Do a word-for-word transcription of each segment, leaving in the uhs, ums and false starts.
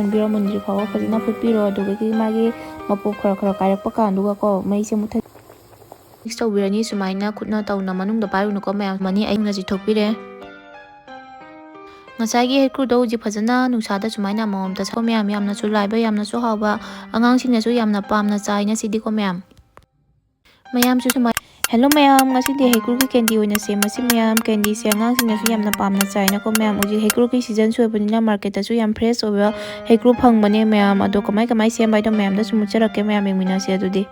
ꯁꯧꯍꯟꯕꯤꯔꯣ, ꯃꯨꯟꯗ꯭ꯔꯤ ꯐꯥꯎꯕ ꯐꯖꯅ ꯐꯨꯠꯄꯤꯔꯣ꯫ ꯑꯗꯨꯗꯒꯤ ꯃꯥꯒꯤ ꯃꯄꯣꯞ ꯈꯔ ꯈꯔ ꯀꯥꯏꯔꯛꯄ ꯀꯥꯟꯗꯨꯒꯀꯣ, ꯃꯩꯁꯦ ꯃꯨꯊꯠ ꯃꯤꯛꯁ ꯇꯧꯕꯤꯔꯅꯤ꯫ ꯁꯨꯃꯥꯏꯅ ꯈꯨꯠꯅ ꯇꯧꯅ ꯃꯅꯨꯡꯗ ꯄꯥꯏꯔꯨꯅꯨꯀꯣ ꯃꯌꯥꯝ, ꯃꯅꯤ ꯑꯩꯅ ꯆꯤꯊꯣꯛꯄꯤꯔꯦ꯫ ꯉꯁꯥꯏꯒꯤ ꯍꯩꯀ꯭ꯔꯨꯗꯣ ꯍꯧꯖꯤꯛ ꯐꯖꯅ ꯅꯨꯡꯁꯥꯗ ꯁꯨꯃꯥꯏꯅ ꯑꯃꯃꯝꯇ ꯁꯥꯎ ꯃꯌꯥꯝ, ꯌꯥꯝꯅꯁꯨ ꯂꯥꯏꯕ, ꯌꯥꯝꯅꯁꯨ ꯍꯥꯎꯕ, ꯑꯉꯥꯡꯁꯤꯡꯅꯁꯨ ꯌꯥꯝꯅ ꯄꯥꯝꯅ ꯆꯥꯏ ꯉꯁꯤꯗꯤꯀꯣ ꯃꯌꯥꯝ꯫ ꯃꯌꯥꯝꯁꯨ ꯁꯨꯃꯥꯏ ꯍꯦꯜꯂꯣ ꯃꯌꯥꯝ, ꯉꯁꯤꯗꯤ ꯍꯩꯀ꯭ꯔꯨꯒꯤ ꯀꯦꯟꯗꯤ ꯑꯣꯏꯅ ꯁꯦꯝꯃꯁꯤ ꯃꯌꯥꯝ꯫ ꯀꯦꯟꯗꯤꯁꯦ ꯑꯉꯥꯡꯁꯤꯡꯅꯁꯨ ꯌꯥꯝꯅ ꯄꯥꯝꯅ ꯆꯥꯏꯅꯀꯣ ꯃꯌꯥꯝ꯫ ꯍꯧꯖꯤꯛ ꯍꯩꯀ꯭ꯔꯨꯒꯤ ꯁꯤꯖꯟꯁꯨ ꯑꯣꯏꯕꯅꯤꯅ ꯃꯥꯔꯀꯦꯠꯇꯁꯨ ꯌꯥꯝ ꯐ꯭ꯔꯦꯁ ꯑꯣꯏꯕ ꯍꯩꯀ꯭ꯔꯨ ꯐꯪꯕꯅꯦ ꯃꯌꯥꯝ꯫ ꯑꯗꯣ ꯀꯃꯥꯏ ꯀꯃꯥꯏ ꯁꯦꯝꯕ ꯍꯥꯏꯗꯣ ꯃꯌꯥꯝꯗꯁꯨ ꯎꯠꯆꯔꯛꯀꯦ ꯃꯌꯥꯝ, ꯌꯦꯡꯃꯤꯟꯅꯁꯦ ꯑꯗꯨꯗꯤ꯫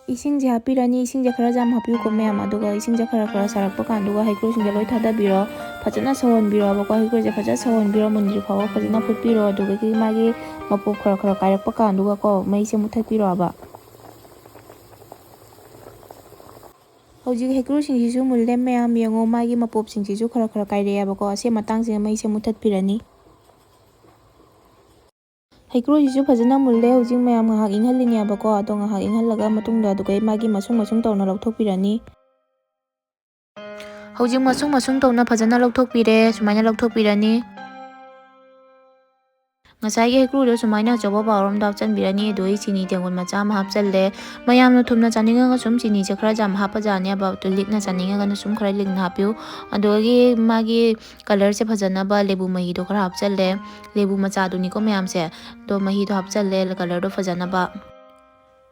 ꯏꯁꯤꯡꯁꯦ ꯍꯥꯞꯄꯤꯔꯅꯤ꯫ ꯏꯁꯤꯡꯁꯦ ꯈꯔ ꯌꯥꯝ ꯍꯥꯞꯄꯤꯌꯨꯀꯣ ꯃꯌꯥꯝ꯫ ꯑꯗꯨꯒ ꯏꯁꯤꯡꯁꯦ ꯈꯔ ꯈꯔ ꯁꯥꯔꯛꯄ ꯀꯥꯟꯗꯨꯒ ꯍꯩꯀ꯭ꯔꯨꯁꯤꯡꯁꯦ ꯂꯣꯏ ꯊꯥꯗꯕꯤꯔꯣ꯫ ꯐꯖꯅ ꯁꯧꯍꯟꯕꯤꯔꯣꯕꯀꯣ꯫ ꯍꯩꯀ꯭ꯔꯨꯁꯦ ꯐꯖꯅ ꯁꯧꯍꯟꯕꯤꯔꯣ, ꯃꯨꯟꯗ꯭ꯔꯤ ꯐꯥꯎꯕ ꯐꯖꯅ ꯐꯨꯠꯄꯤꯔꯣ꯫ ꯑꯗꯨꯗꯒꯤ ꯃꯥꯒꯤ ꯃꯄꯣꯞ ꯈꯔ ꯈꯔ ꯀꯥꯏꯔꯛꯄ ꯀꯥꯟꯗꯨꯒꯀꯣ ꯃꯩꯁꯦ ꯃꯨꯊꯠꯄꯤꯔꯣꯕ꯫ ꯍꯧꯖꯤꯛ ꯍꯩꯀ꯭ꯔꯨꯁꯤꯡꯁꯤꯁꯨ ꯃꯨꯜꯂꯦ ꯃꯌꯥꯝ, ꯌꯦꯡꯉꯣ ꯃꯥꯒꯤ ꯃꯄꯣꯞꯁꯤꯡꯁꯤꯁꯨ ꯈꯔ ꯈꯔ ꯀꯥꯏꯔꯛꯑꯦꯕꯀꯣ꯫ ꯑꯁꯤ ꯃꯇꯥꯡꯁꯤꯗ ꯃꯩꯁꯦ ꯃꯨꯊꯠꯄꯤꯔꯅꯤ꯫ ꯍꯩꯀ꯭ꯔꯨꯁꯤꯁꯨ ꯐꯖꯅ ꯃꯨꯜꯂꯦ꯫ ꯍꯧꯖꯤꯛ ꯃꯌꯥꯝ ꯉꯥꯏꯍꯥꯛ ꯏꯪꯍꯜꯂꯤꯅꯦꯕꯀꯣ꯫ ꯑꯗꯣ ꯉꯥꯏꯍꯥꯛ ꯏꯪꯍꯜꯂꯒ ꯃꯇꯨꯡꯗ ꯑꯗꯨꯒ ꯃꯥꯒꯤ ꯃꯁꯨꯡ ꯃꯁꯨꯡ ꯇꯧꯅ ꯂꯧꯊꯣꯛꯄꯤꯔꯅꯤ꯫ ꯍꯧꯖꯤꯛ ꯃꯁꯨꯡ ꯃꯁꯨꯡ ꯇꯧꯅ ꯐꯖꯅ ꯂꯧꯊꯣꯛꯄꯤꯔꯦ꯫ ꯁꯨꯃꯥꯏꯅ ꯂꯧꯊꯣꯛꯄꯤꯔꯅꯤ꯫ ꯉꯁꯥꯏꯒꯤ ꯍꯩꯀ꯭ꯔꯨꯗꯣ ꯁꯨꯃꯥꯏꯅ ꯑꯆꯧꯕ bowl ꯑꯃꯗ ꯍꯥꯞꯆꯤꯟꯕꯤꯔꯅꯤ꯫ ꯑꯗꯨꯒ ꯑꯩ ꯆꯤꯅꯤ ꯇꯦꯡꯀꯣꯠ ꯃꯆꯥ ꯑꯃ ꯍꯥꯞꯆꯜꯂꯦ꯫ ꯃꯌꯥꯝꯅ ꯊꯨꯝꯅ ꯆꯥꯅꯤꯡꯉꯒ ꯁꯨꯝ ꯆꯤꯅꯤꯁꯦ ꯈꯔ ꯌꯥꯝ ꯍꯥꯞꯄ ꯌꯥꯅꯦꯕ꯫ ꯑꯗꯨ ꯂꯤꯛꯅ ꯆꯥꯅꯤꯡꯉꯒꯅ ꯁꯨꯝ ꯈꯔ ꯂꯤꯛꯅ ꯍꯥꯞꯄꯤꯌꯨ꯫ ꯑꯗꯨꯗꯒꯤ ꯃꯥꯒꯤ colourꯁꯦ ꯐꯖꯅꯕ ꯂꯦꯕꯨ ꯃꯍꯤꯗꯣ ꯈꯔ ꯍꯥꯞꯆꯜꯂꯦ꯫ ꯂꯦꯕꯨ ꯃꯆꯥꯗꯨꯅꯤꯀꯣ ꯃꯌꯥꯝꯁꯦ꯫ ꯑꯗꯣ ꯃꯍꯤꯗꯣ ꯍꯥꯞꯆꯜꯂꯦ colourꯗꯣ ꯐꯖꯅꯕ꯫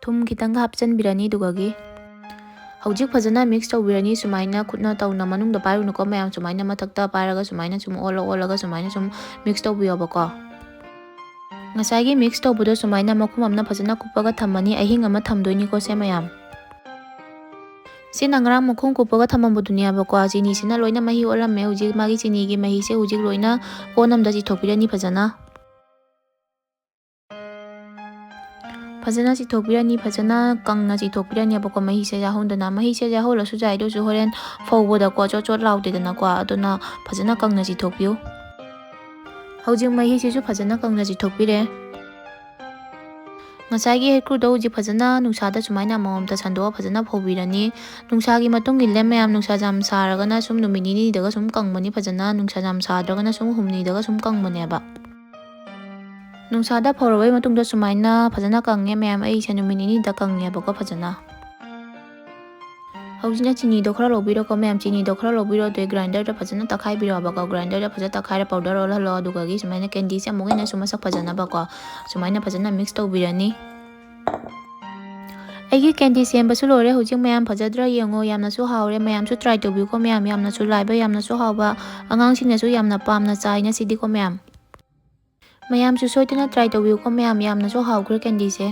ꯊꯨꯝ ꯈꯤꯇꯪꯒ ꯍꯥꯞꯆꯤꯟꯕꯤꯔꯅꯤ꯫ ꯑꯗꯨꯒꯒꯤ ꯍꯧꯖꯤꯛ ꯐꯖꯅ mix ꯇꯧꯕꯤꯔꯅꯤ꯫ ꯁꯨꯃꯥꯏꯅ ꯈꯨꯠꯅ ꯇꯧꯅ ꯃꯅꯨꯡꯗ ꯄꯥꯏꯔꯨꯅꯨꯀꯣ ꯃꯌꯥꯝ, ꯁꯨꯃꯥꯏꯅ ꯃꯊꯛꯇ ꯄꯥꯏꯔꯒ ꯁꯨꯃꯥꯏꯅ ꯁꯨꯝ ꯑꯣꯜꯂ ꯑꯣꯜꯂꯒ ꯁꯨꯃꯥꯏꯅ ꯁꯨꯝ mix ꯇꯧꯕꯤꯌꯣꯕꯀꯣ꯫ ꯉꯁꯥꯏꯒꯤ mix ꯇꯧꯕꯗꯣ ꯁꯨꯃꯥꯏꯅ ꯃꯈꯨꯝ ꯑꯃꯅ ꯐꯖꯅ ꯀꯨꯞꯄꯒ ꯊꯝꯃꯅꯤ꯫ ꯑꯍꯤꯡ ꯑꯃ ꯊꯝꯗꯣꯏꯅꯤꯀꯣ ꯁꯦ ꯃꯌꯥꯝ꯫ ꯁꯤꯅ ꯉꯔꯥꯡ ꯃꯈꯨꯝ ꯀꯨꯞꯄꯒ ꯊꯝꯃꯝꯕꯗꯨꯅꯦꯕꯀꯣ꯫ ꯆꯤꯅꯤꯁꯤꯅ ꯂꯣꯏꯅ ꯃꯍꯤ ꯑꯣꯜꯂꯝꯃꯦ꯫ ꯍꯧꯖꯤꯛ ꯃꯥꯒꯤ ꯆꯤꯅꯤꯒꯤ ꯃꯍꯤꯁꯦ ꯍꯧꯖꯤꯛ ꯂꯣꯏꯅ ꯀꯣꯟ ꯑꯃꯗ ꯆꯤꯊꯣꯛꯄꯤꯔꯅꯤ ꯐꯖꯅ꯫ ꯐꯖꯅ ꯆꯤꯊꯣꯛꯄꯤꯔꯅꯤ, ꯐꯖꯅ ꯀꯪꯅ ꯆꯤꯊꯣꯛꯄꯤꯔꯅꯦꯕꯀꯣ꯫ ꯃꯍꯤꯁꯦ ꯌꯥꯎꯍꯟꯗꯅ, ꯃꯍꯤꯁꯦ ꯌꯥꯎꯍꯜꯂꯁꯨ ꯌꯥꯏ, ꯑꯗꯨ ꯑꯣꯏꯔꯁꯨ ꯍꯣꯔꯦꯟ ꯐꯧꯕꯗꯀꯣ ꯆꯣꯠ ꯆꯣꯠ ꯂꯥꯎꯗꯦꯗꯅꯀꯣ꯫ ꯑꯗꯨꯅ ꯐꯖꯅ ꯀꯪꯅ ꯆꯤꯊꯣꯛꯄꯤꯌꯨ꯫ ꯍꯧꯖꯤꯛ ꯃꯍꯤꯁꯤꯁꯨ ꯐꯖꯅ ꯀꯪꯅ ꯆꯤꯊꯣꯛꯄꯤꯔꯦ꯫ ꯉꯁꯥꯏꯒꯤ ꯍꯩꯀ꯭ꯔꯨꯗꯣ ꯍꯧꯖꯤꯛ ꯐꯖꯅ ꯅꯨꯡꯁꯥꯗ ꯁꯨꯃꯥꯏꯅ ꯑꯃꯃꯝꯇ ꯁꯟꯗꯣꯛꯑ ꯐꯖꯅ ꯐꯧꯕꯤꯔꯅꯤ꯫ ꯅꯨꯡꯁꯥꯒꯤ ꯃꯇꯨꯡ ꯏꯜꯂꯦ ꯃꯌꯥꯝ꯫ ꯅꯨꯡꯁꯥ ꯌꯥꯝ ꯁꯥꯔꯒꯅ ꯁꯨꯝ ꯅꯨꯃꯤꯠ ꯅꯤꯅꯤꯗꯒ ꯁꯨꯝ ꯀꯪꯕꯅꯤ ꯐꯖꯅ, ꯅꯨꯡꯁꯥ ꯌꯥꯝ ꯁꯥꯗ꯭ꯔꯒꯅ ꯁꯨꯝ ꯍꯨꯝꯅꯤꯗꯒ ꯁꯨꯝ ꯀꯪꯕꯅꯦꯕ꯫ ꯅꯨꯡꯁꯥꯗ ꯐꯧꯔꯕꯩ ꯃꯇꯨꯡꯗ ꯁꯨꯃꯥꯏꯅ ꯐꯖꯅ ꯀꯪꯉꯦ ꯃꯌꯥꯝ꯫ ꯑꯩꯁꯦ ꯅꯨꯃꯤꯠ ꯅꯤꯅꯤꯗ ꯀꯪꯉꯦꯕꯀꯣ ꯐꯖꯅ꯫ ꯍꯧꯖꯤꯛꯅ ꯆꯤꯅꯤꯗꯣ ꯈꯔ ꯂꯧꯕꯤꯔꯣꯀꯣ ꯃꯌꯥꯝ꯫ ꯆꯤꯅꯤꯗꯣ ꯈꯔ ꯂꯧꯕꯤꯔꯣ, ꯑꯗꯨ grinder ꯗ ꯐꯖꯅ ꯇꯛꯈꯥꯏꯕꯤꯔꯣꯕꯀꯣ꯫ Grinder ꯗ ꯐꯖꯅ ꯇꯛꯈꯥꯏꯔ powder ꯑꯣꯜꯍꯜꯂꯣ꯫ ꯑꯗꯨꯒ ꯁꯨꯃꯥꯏꯅ candy ꯁꯦ ꯑꯃꯨꯛ ꯍꯦꯟꯅꯁꯨ ꯃꯁꯛ ꯐꯖꯅꯕꯀꯣ ꯁꯨꯃꯥꯏꯅ ꯐꯖꯅ mix ꯇꯧꯕꯤꯔꯅꯤ꯫ ꯑꯩꯒꯤ candy ꯁꯦꯝꯕꯁꯨ ꯂꯣꯏꯔꯦ꯫ ꯍꯧꯖꯤꯛ ꯃꯌꯥꯝ ꯐꯖꯗ꯭ꯔꯥ ꯌꯦꯡꯉꯣ꯫ ꯌꯥꯝꯅꯁꯨ ꯍꯥꯎꯔꯦ꯫ ꯃꯌꯥꯝꯁꯨ try ꯇꯧꯕꯤꯌꯨꯀꯣ ꯃꯌꯥꯝ꯫ ꯌꯥꯝꯅꯁꯨ ꯂꯥꯏꯕ, ꯌꯥꯝꯅꯁꯨ ꯍꯥꯎꯕ꯫ ꯑꯉꯥꯡꯁꯤꯡꯅꯁꯨ ꯌꯥꯝꯅ ꯄꯥꯝꯅ ꯆꯥꯏ ꯉꯁꯤꯗꯤꯀꯣ ꯃꯌꯥꯝ꯫ ꯃꯌꯥꯝꯁꯨ ꯁꯣꯏꯗꯅ try ꯇꯧꯕꯤꯌꯨꯀꯣ ꯃꯌꯥꯝ꯫ ꯌꯥꯝꯅꯁꯨ ꯍꯥꯎꯈ꯭ꯔꯦ candy ꯁꯦ꯫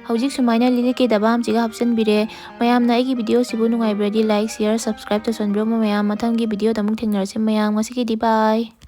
ꯍꯧꯖꯤꯛ ꯁꯨꯃꯥꯏꯅ ꯂꯤꯂꯤꯀꯤ ꯗꯕꯥ ꯑꯃꯁꯤꯒ ꯍꯥꯞꯆꯤꯟꯕꯤꯔꯦ꯫ ꯃꯌꯥꯝꯅ ꯑꯩꯒꯤ video ꯁꯤꯕꯨ ꯅꯨꯡꯉꯥꯏꯕꯤꯔꯗꯤ like, share, subscribe ꯇꯧꯁꯟꯕꯤꯔꯝꯃꯣ ꯃꯌꯥꯝ꯫ ꯃꯊꯪꯒꯤ video ꯗ ꯑꯃꯨꯛ ꯊꯦꯡꯅꯔꯁꯤ ꯃꯌꯥꯝ꯫ ꯉꯁꯤꯒꯤꯗꯤ bye꯫